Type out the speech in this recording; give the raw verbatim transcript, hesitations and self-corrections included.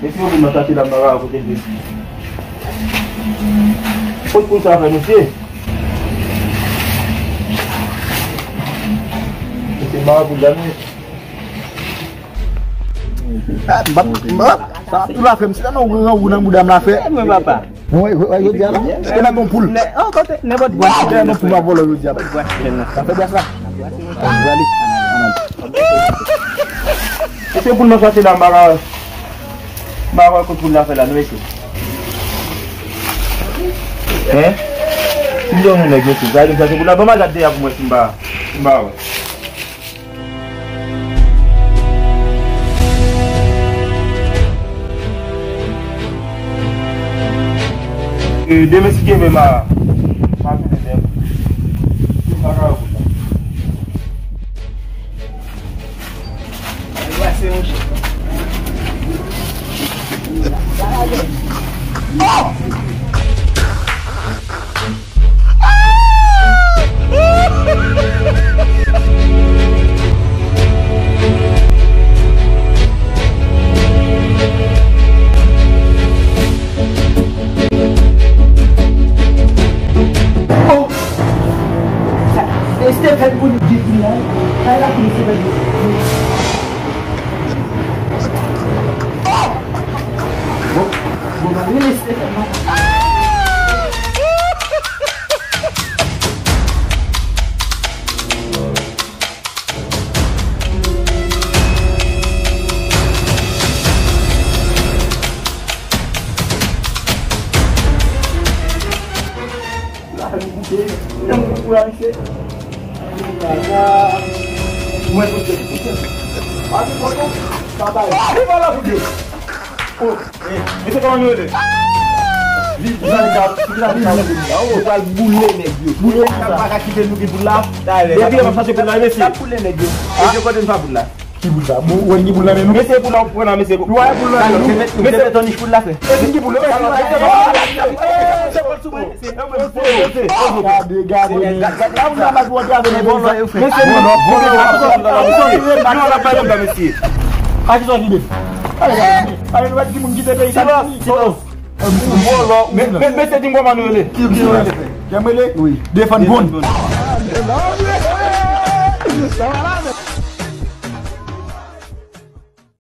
Mesye, yo vin nan katye la, m pa ka kote l vin. Kot poul sa fè, mesye? Mesye, mare poul la, mesye. Ah, m ap, m ap, sa ap tou la fè m. Si la nan grangou nan bouda m la fè. Mwen, papa. Wi, wi, wi, jodi a la. Èske n ap bon poul? Nenpòt bwa. Èske n ap bon poul, m ap vòlò jodi a. Sa fè bwa sa. Ann ale. Èske poul nan sòti la, m pa ka, m pa wè kot poul la fè la, non, mesye. Hein? Si m te yon nèg, mesye, sa vle di sa se poul la. Ban m al gade deyò pou mwen si m pa, si m pa wè. E, demen si Dye vle, m a, m a tounen deyò. M pa ka wè poul la. Oh! Sa, Estefan pou nou di pou la. Kay la pou Estefan. Bon, bon, bon, rele Estefan. Mwen kote. Pase kote. Sa bay. Viva la fouke. Oh, eh, mesye, kòman nou rele? Viv Zan Gap, Viv Zan Gap. Ou pral boule nèg yo. Boule sa. Pa ka kite nou gen poul la. Depi yo pa chache poul la, mesye. Sa boule nèg yo. Mesye, kote n pa poul la? Ki poul sa? Bon, ou wè ki poul la menm? Mesye, poul la, ou pran la, mesye. Ou wè poul la menm? Mesye, se tonish poul la fè. E vin ki poul la? Alò, mesye, se kòl sou mwen, mesye. Gade, gade. Gade, gade, la ou nan baz ou antre avè nèg yo. Mesye, nou, nou, nou, nou, nou, nou, mesye. A ki sa w rive? Ale, ale, ale, nou wè timoun kite peyi sa. Silans, silans. Vòlò, men, men, mesye, di m kòman nou rele? Ki, ki rele? Janm rele? Wi. Defann Bon.